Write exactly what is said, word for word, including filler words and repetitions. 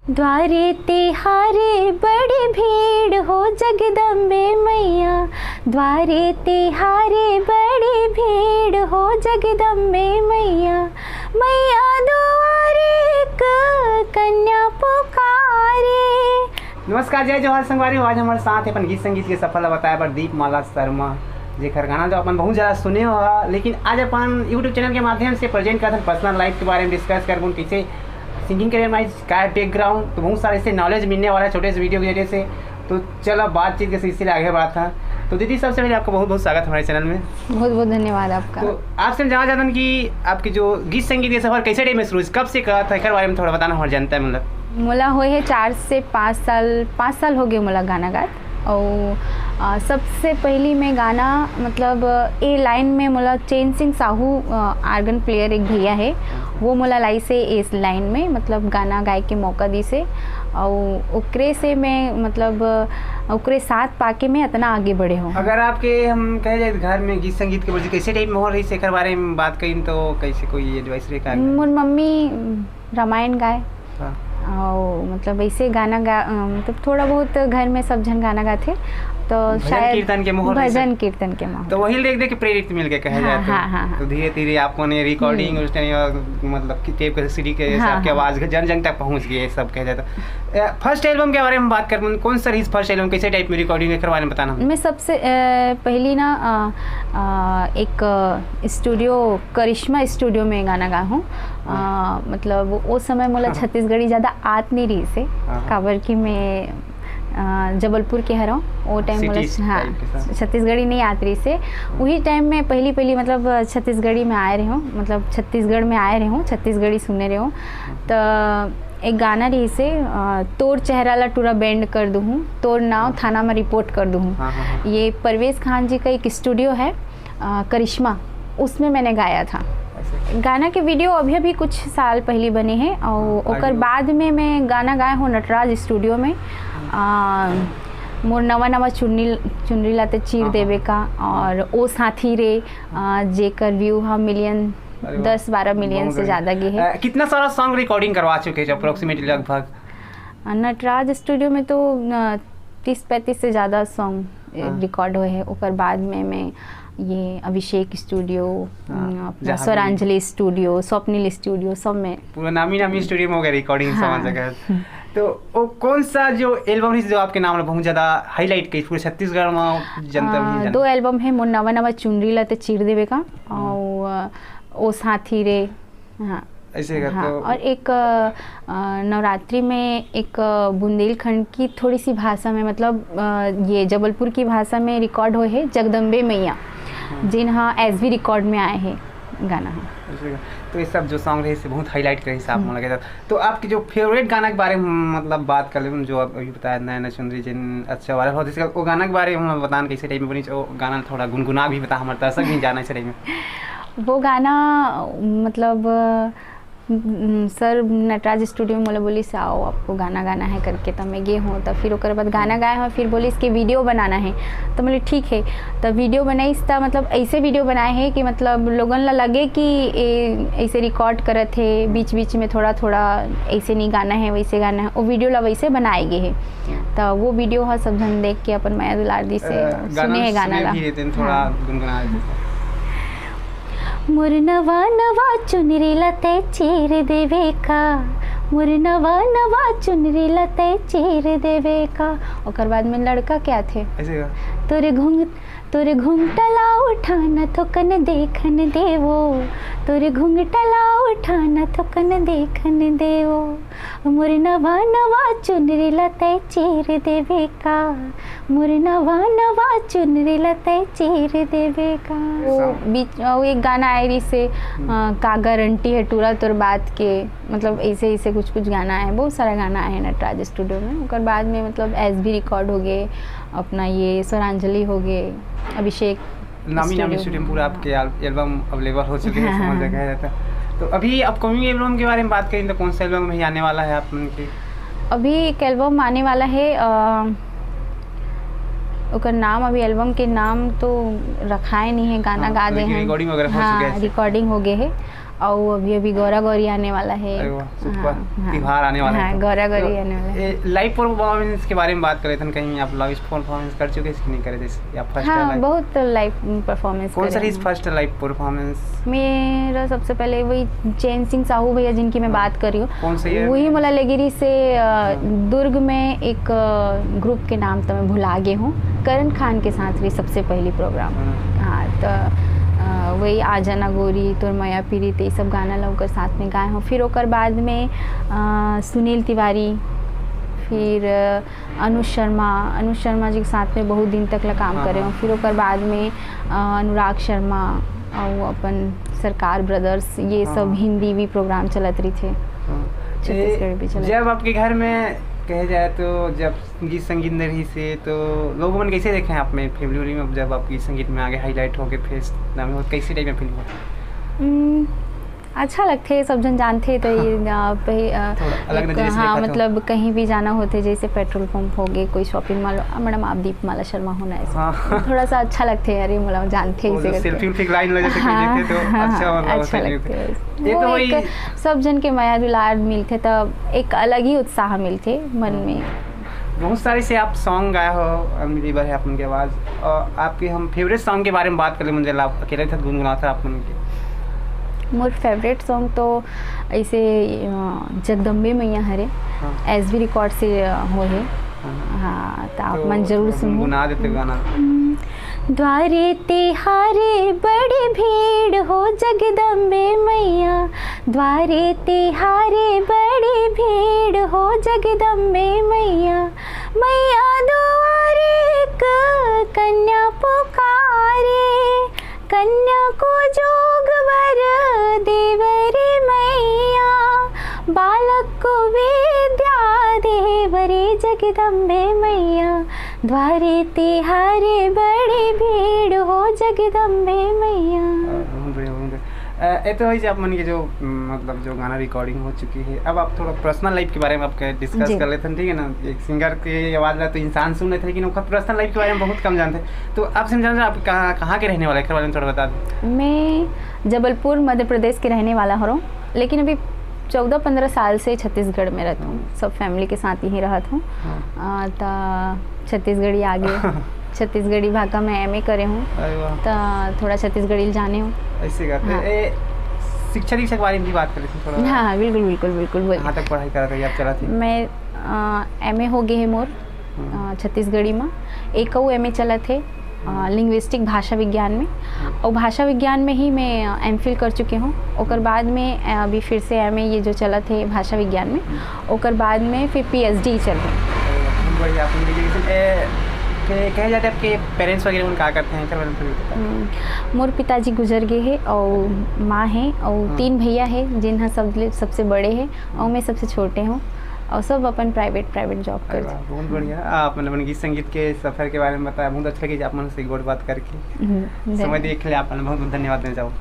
द्वारे तिहारे बड़ी भीड़ हो जगदम्बे मैया, द्वारे तिहारे बड़ी भीड़ हो जगदम्बे मैया, मैया दुआरे एक कन्या पुकारे। नमस्कार, जय जोहार संगवारी हो। आज हमारे साथ हे अपन गीत संगीत के सफर ला बताए बर दीपमाला शर्मा, जेकर गाना जो अपन बहुत ज़्यादा सुने हो, लेकिन आज अपन YouTube चैनल के माध्यम से प्रेजेंट करथन, पर्सनल लाइफ के बारे में डिस्कस करबो, कैसे सिंगिंग करियर में का बैकग्राउंड, तो बहुत सारे इससे नॉलेज मिलने वाला है छोटे से वीडियो के जरिए से। तो चलो, बातचीत के सिलसिले आगे बढ़ाथन। तो दीदी, सबसे पहले आपका बहुत बहुत स्वागत हमारे चैनल में। बहुत बहुत धन्यवाद आपका। तो आपसे हम जानना चाहथन कि आपके जो गीत संगीत के सफर कैसे टाइम में शुरू हुई, कब से कहा था, एकर बारे में थोड़ा बताना हमारे जनता है, मतलब। मोला होए हे चार से पाँच साल, पाँच साल हो गए मोला गाना गात। और आ, सबसे पहली मैं गाना, मतलब, ए लाइन में मोला चैन सिंह साहू, आर्गन प्लेयर एक भैया है, वो मोला लाइस हे इस लाइन में, मतलब, गाना गाए के मौका दिस हे। और ओकरे से मैं, मतलब, ओकरे साथ पाके मैं इतना आगे बढ़े हूँ। अगर आपके हम कहे जाए घर में गीत संगीत के वजह कैसे टाइप में हो रही से, एकर बारे में बात करी तो कैसे कोई एडवाइस रहे का? मोर मम्मी रामायण गाए। हाँ। और मतलब ऐसे गाना गा, अ, मतलब थोड़ा बहुत घर में सब झन गाना गाथे, तो भजन शायद कीर्तन के माहौल भजन रहिसे। कीर्तन के माहौल। तो वही देख देख के प्रेरित मिल के कहा हाँ, जाए तो। हाँ, हाँ, हाँ। तो धीरे धीरे आपको ने रिकॉर्डिंग, उस टाइम मतलब कि टेप कैसेट के जैसे हाँ, आपकी हाँ। आवाज जन जन तक पहुंच गई है, सब कह जाए तो। फर्स्ट एल्बम के बारे में बात कर, कौन सा रही फर्स्ट एल्बम, कैसे टाइप में रिकॉर्डिंग, एकर बारे में बताना। मैं सबसे अ, पहली ना, अ, अ, एक स्टूडियो, करिश्मा स्टूडियो में गाना गा हूँ। अ, मतलब वो समय मोला छत्तीसगढ़ी ज़्यादा आत नहीं रहिसे, हाँ। काबर कि मैं अ, जबलपुर के हरव। वो टाइम City मोला, हाँ, type के साथ। छत्तीसगढ़ी नहीं आत रहिसे। वही टाइम में पहली पहली, मतलब, छत्तीसगढ़ी में आए रहे हूँ, मतलब छत्तीसगढ़ में आए रहे हूँ, छत्तीसगढ़ी सुने रहे हूँ। तो एक गाना रहिसे, अ, तोर चेहरा ला टूरा बैंड कर दूँ, तोर नाव थाना में रिपोर्ट कर दूँ। हाँ, हाँ, हाँ। ये परवेज खान जी का एक स्टूडियो है, अ, करिश्मा, उसमें मैंने गाया था। ऐसे। गाना के वीडियो अभी अभी कुछ साल पहले बने हैं और हाँ, ओकर audio। बाद में मैं गाना गाए हूँ नटराज स्टूडियो में। आ, मोर नवा नवा चुनरी, चुनरी लाते चीर हाँ, देवे हाँ। का, और ओ साथी रे, आ, जेकर व्यू हम मिलियन, अरे वाह। दस बारह मिलियन बहुत से बढ़िया। ज़्यादा गए है। अ, कितना सारा सॉन्ग रिकॉर्डिंग करवा चुके हैं अप्रोक्सीमेटली लगभग? नटराज स्टूडियो में तो तीस पैंतीस से ज़्यादा सॉन्ग हाँ। रिकॉर्ड हुए हैं। ओकर बाद में मैं ये अभिषेक स्टूडियो, हाँ, अम, अपना जहाँ भी स्वरांजलि स्टूडियो, स्वप्निल स्टूडियो, सब में। पूरा नामी नामी स्टूडियो में हो गया रिकॉर्डिंग, हाँ। समझ गए। तो वो कौन सा जो एल्बम है जो आपके नाम ला बहुत ज़्यादा हाईलाइट की पूरे छत्तीसगढ़ में जनता आ, भी जाने? दो एल्बम है, मोर नवा नवा चुनरी लाते चीर देवे का और ओ साथी रे। हाँ। ऐसे का हाँ, तो और एक अ, अ, नवरात्रि में एक, अ, बुंदेलखंड की थोड़ी सी भाषा में, मतलब, अ, ये जबलपुर की भाषा में रिकॉर्ड हुए है जगदम्बे मैया, जिन हाँ एस बी रिकॉर्ड में आए हैं गाना। हाँ। ऐसे का। तो ये सब जो सॉन्ग रहे, इससे बहुत हाईलाइट रहे, हिसाब में लगे। तो आपके जो फेवरेट गाना के बारे में, मतलब, बात कर ले, जो आप अभी बताया, नैना चुनरी जिन अच्छा वाला हो, जिसका वो गाना के बारे में हम बताना कैसे टाइप में बनी, वो गाना थोड़ा गुनगुना भी बता, हमारे दर्शक भी जाना इस टाइप में। वो गाना, मतलब, अम, सर नटराज स्टूडियो में मोला बोलिस, "आओ, आपको गाना गाना है" करके, तो मैं गे हूँ। तो फिर ओकर बाद गाना गाए हूँ, फिर बोलिस कि वीडियो बनाना है, तो बोले, "ठीक है।" तो वीडियो बनाइस, तो मतलब ऐसे वीडियो बनाए हैं कि मतलब लोगन ला लगे कि ए, ऐसे रिकॉर्ड करत है, बीच बीच में थोड़ा थोड़ा ऐसे नहीं गाना है, वैसे गाना है, वो वीडियो ला वैसे बनाए गए है। तो वो वीडियो ह सब झन देख के अपन मया दुलार दी से अ, गाना सुने है गाना सुने ला। भी रहते हैं, थोड़ा हाँ। गुनगुना देते हैं। मोर नवा नवा चुनरी ला तै चीर देवे का, मोर नवा नवा चुनरी ला तै चीर देवे का। ओकर बाद में लड़का क्या थे? ऐसे का? तोरे घुंघ तोरे घुंघटला उठाना थोकन देखन देवो, तोरे घुंघटला उठाना थोकन देखन देवो। मोर नवा नवा चुनरी ला तै चीर देवे का, मोर नवा नवा चुनरी ला तै चीर देवे का। वो बीच, वो एक गाना आए रही से, अ, का गारंटी है टूरा तोर बात के, मतलब ऐसे ऐसे कुछ कुछ गाना है, बहुत सारा गाना है नटराज स्टूडियो में। ओकर बाद में मतलब एस बी रिकॉर्ड हो गए, अपना ये स्वरांजलि हो गए, अभिषेक नामी नामी स्टूडियो। स्टूडियो में पूरा आपके एल-, एल्बम अवेलेबल हो चुके हैं, हाँ, समझ हाँ। गए हैं। तो अभी अपकमिंग एल्बम के बारे में बात करें तो कौन सा एल्बम अभी आने वाला है आप लोगों के? अभी एक एल्बम आने वाला है, अ, ओकर नाम, अभी एल्बम के नाम तो रखाए नहीं है, गाना हाँ, गा दे लेकिन हैं। रिकॉर्डिंग वगैरह हो हाँ, चुके हैं। रिकॉर्डिंग हो गए है। और अभी अभी गौरा गौरी आने वाला है। अरे वाह, super। हाँ, हाँ। त्योहार आने वाला है हाँ, तो। गौरा गौरी तो आने वाला है। ए, live performance के बारे में बात करें तो कहीं आप live performance कर चुके हैं कि नहीं करे, जैसे या first हाँ, live? बहुत लाइव परफॉर्मेंस कौन सा रही first live performance? मेरा सबसे पहले वही चैन सिंह साहू भैया, जिनकी मैं हाँ। बात कर रही हूँ, कौन सा year वही में? मुला लेगिरी से अ, हाँ। दुर्ग में एक ग्रुप के नाम तो मैं भुला गई हूँ, करण खान के साथ भी सबसे पहली प्रोग्राम। हाँ। हाँ, तो अ, वही आजा ना गोरी, तोर मया पीरित, ये सब गाना ला ओकर साथ में गाए हूँ। फिर ओकर बाद में अ, सुनील तिवारी, फिर अ, अनुज शर्मा, अनुज शर्मा जी के साथ में बहुत दिन तक ला काम हाँ, करे हाँ। हूँ। फिर ओकर बाद में अ, अनुराग शर्मा और अपन सरकार ब्रदर्स, ये हाँ, सब हाँ। हिंदी भी प्रोग्राम चलत रही थे। हाँ। छत्तीसगढ़ ए, भी चलत जब आपके घर में कहे जाए तो जब गीत संगीत नहीं रही से तो लोग मन कैसे देखे हैं आप में, फैमिली में, जब आप गीत संगीत में आगे हाईलाइट हो गए, फेस नाम हो, कैसी टाइप में फील हुआ? हम्म, अच्छा लगथे, सब जन जानथे तो ये अ, पहि- अ, थोड़ा अलग एक, नजरिए से हाँ, देखा था। मतलब कहीं भी जाना होथे, जैसे पेट्रोल पंप हो गए, कोई शॉपिंग मॉल, मैडम आप दीपमाला शर्मा हो ना, ऐसे हाँ। थोड़ा सा अच्छा लगथे, अरे मोला जानथे वो इसे जो करके। सेल्फी उल्फी लाइन लग जाते कोई हाँ, देखे तो हाँ, अच्छा, मतलब अच्छा होता है लगता कि- है। ये वो तो वही एक सब जन के मया दुलार मिलथे, तब एक अलग ही उत्साह मिलथे मन में। बहुत सारे से आप सॉन्ग गाए हो, अनबिलीवर है अपन के आवाज़। और आपके हम फेवरेट सॉन्ग के बारे में बात कर ले, मुझे आप अकेले थे गुनगुनाता आप मन के। मोर फेवरेट सॉन्ग तो ऐसे अ, जगदम्बे मैया हरे, हाँ। एस बी रिकॉर्ड से अ, हो है। हाँ। हाँ, तो आप तो मन जरूर थोड़ा सुनो। गुनगुना देते गाना। हम्म। द्वारे तिहारे बड़ी भीड़ हो जगदम्बे मैया, द्वारे तिहारे बड़ी भीड़ हो जगदम्बे मैया, मैया दुआरे एक कन्या पुकारे, कन्या को जोग वर देव रे मैया, बालक को विद्या देव रे जगदम्बे मैया, द्वारे तिहारे बड़ी भीड़ हो जगदम्बे मैया। बहुत बढ़िया, बहुत बढ़िया। अ, ये तो वही आप मन के जो, म, मतलब जो गाना रिकॉर्डिंग हो चुकी है, अब आप थोड़ा पर्सनल लाइफ के बारे में आपके डिस्कस जी। कर लेते हैं, ठीक है ना? एक सिंगर के आवाज़ ला तो इंसान सुन लेते हैं, लेकिन ओकर पर्सनल लाइफ के बारे में बहुत कम जानते हैं। तो आपसे हम जानना चाहते हैं, आप कहाँ, कहाँ के रहने वाले हैं, एक बार थोड़ा बता दें। मैं जबलपुर, मध्य प्रदेश के रहने वाला हूँ, लेकिन अभी चौदह पंद्रह साल से छत्तीसगढ़ में रहता हूँ, सब फैमिली के साथ यहीं रहत हूँ। हाँ। अ, त छत्तीसगढ़ी आगे, छत्तीसगढ़ी भाखा में एम ए करे हूँ, अरे वाह। त थोड़ा छत्तीसगढ़ी जाने हूँ। ऐसे करते हाँ। ए, शिक्षा दीक्षा के बारे में भी बात कर लेते हैं थोड़ा। हाँ, हाँ, बिल्कुल, बिल्कुल, बिल्कुल, बोलिए। कहाँ तक पढ़ाई करा था, आप चला थी? मैं एम ए हो गए है मोर हम्म। अ, छत्तीसगढ़ी में, एक एम ए चलत है लिंग्विस्टिक भाषा विज्ञान में, और भाषा विज्ञान में ही मैं एम फिल कर चुके हूँ। ओकर बाद में अ, अभी फिर से एम ए ये जो चलत है भाषा विज्ञान में, ओकर बाद में फिर पी एच डी चल रही है। बहुत बढ़िया, आप लोग के, ए, के, कहे जाते हैं आपके पेरेंट्स वगैरह उन क्या करते हैं, कर मैंने थोड़ी बताया। हम्म, मोर पिताजी गुजर गए हैं और माँ हैं और हाँ। तीन भैया हैं, जिन ह सब सबसे बड़े हैं और मैं सबसे छोटे हूँ, और सब अपन प्राइवेट प्राइवेट जॉब अरे करते वाह, बहुत बढ़िया। आप मतलब गीत संगीत के सफर के बारे में बताया, बहुत अच्छा लगे आप मन से एक बार बात करके। हम्म, समय धन्यवाद। दिए के लिए आप मन बहुत बहुत धन्यवाद देना चाहूँ।